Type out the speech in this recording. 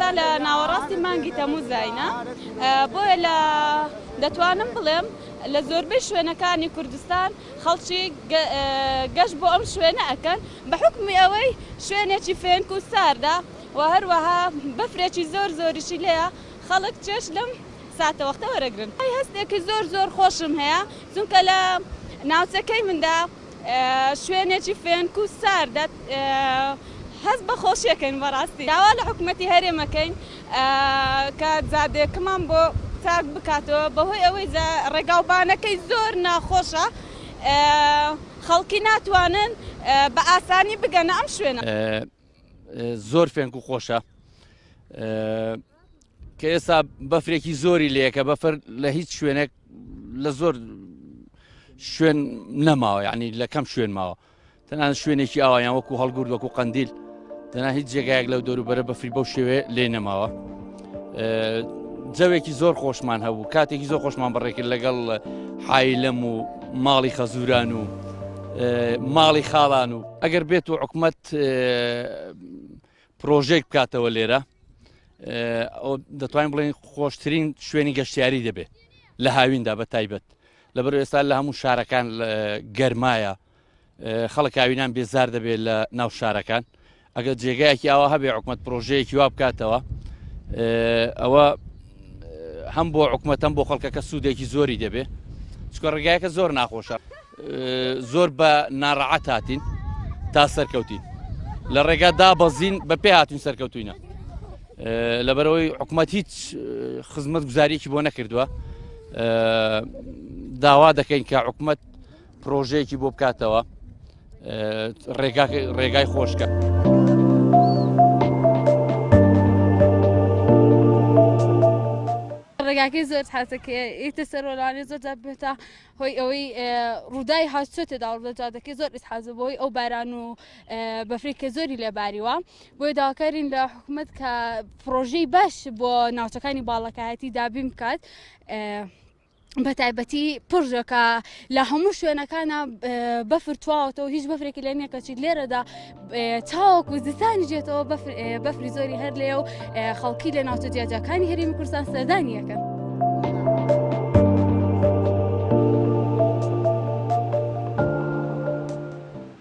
ئێستا لە ناوەڕاستی مانگی تەموزاینە بۆیە لە دەتوانم بڵێم لە زۆربەی شوێنەکانی کوردستان خەڵکی گەشت بۆ ئەم شوێنە ئەکەن بە حوکمی ئەوەی شوێنێکی فێنک و ساردە و هەروەها بەفرێکی زۆر زۆریشی لێیە خەڵک چێژ لەم ساتەوەختە وەرەگرن. هەستێکی زۆر زۆر خۆشم هەیە چونکە لە ناوچەکەی مندا شوێنێکی فێنک و ساردە هەست بە خۆشیەکەین بەڕاستی داوا لە حکومەتی هەرێمەکەین کە جادەکەمان بۆ چاک بکاتەوە بەهۆی ئەوەی ڕێگاوبانەکەی زۆر ناخۆشە خەڵکی ناتوانن بە ئاسانی بگەنە ئەم شوێنە. زۆر فێنک و خۆشە کە ئێستا بەفرێکی زۆری لەیەکە بەفر لە هیچ شوێنێک لە زۆر شوێن نەماوە یعنی لە کەم شوێن ماوە تەنانەت شوێنێکی ئاوا یان وەکو هەڵگورد وەکو قەندیل تەنها هیچ جێگایەک لەو دەوروبەرە بەفری بەو شێوێ لێ نەماوە جەوێکی زۆر خۆشمان هەبوو کاتێکی زۆر خۆشمان بەڕێکرد لەگەڵ حایلەم و ماڵی خەزوران و ماڵی خاڵان و ئەگەر بێت و حکومت پرۆژێک بکاتەوە لێرە دەتوانین بڵێن خۆشترین شوێنی گەشتیاری دەبێت لە هاویندا بە تایبەت لەبەر ئێستا لە هەموو شارەکان گەرمایە خەڵک هاوینان بێزار دەبێت لە ناو شارەکان ئەگەر جێگایەکی ئاوا هەبێ حکومت پرۆژەیەکی وا بکاتەوە ئەوە هەم بۆ حکومت هەم بۆ خەڵکەکە سوودێکی زۆری دەبێ چکە ڕێگایەکە زۆر ناخۆشە زۆر بە ناڕەعەت هاتین تا سەرکەوتین لە ڕێگا دابەزین بە پێ هاتوین سەرکەوتوینە لەبەرەوەی حکومت هیچ خزمەت گوزاریەکی بۆ نەکردووە داوا دەکەین کە حکومت پرۆژەیەکی بۆ بکاتەوە ڕێگای خۆشکە. ڕێگاکەی زۆر حەزەکەی ئیتە سەرۆلانی زۆر جار بێتە هۆی ئەوەی ڕوودای هاتوچۆ تێدا ڕوودە جادەکەی زۆر ئیسحازە بۆی ئەو باران و بەفری کە زۆری لێباریوە بۆیە داواکارین لە حکومت کە پرۆژەی باش بۆ ناوچەکانی باڵەکایەتی دابین بکات. بە تایبەتی پرژەکە لە هەموو شوێنەکانە بەفر تواوەتەوە هیچ بەفرێکی لێ نییە کەچی لێرەدا تاوەکو زستانی جێتەوە بەفری زۆری هەر لێ و خەڵکی لە ناوچە جیاجیاکانی هەرێمی کوردستان سەردانی یەکەن.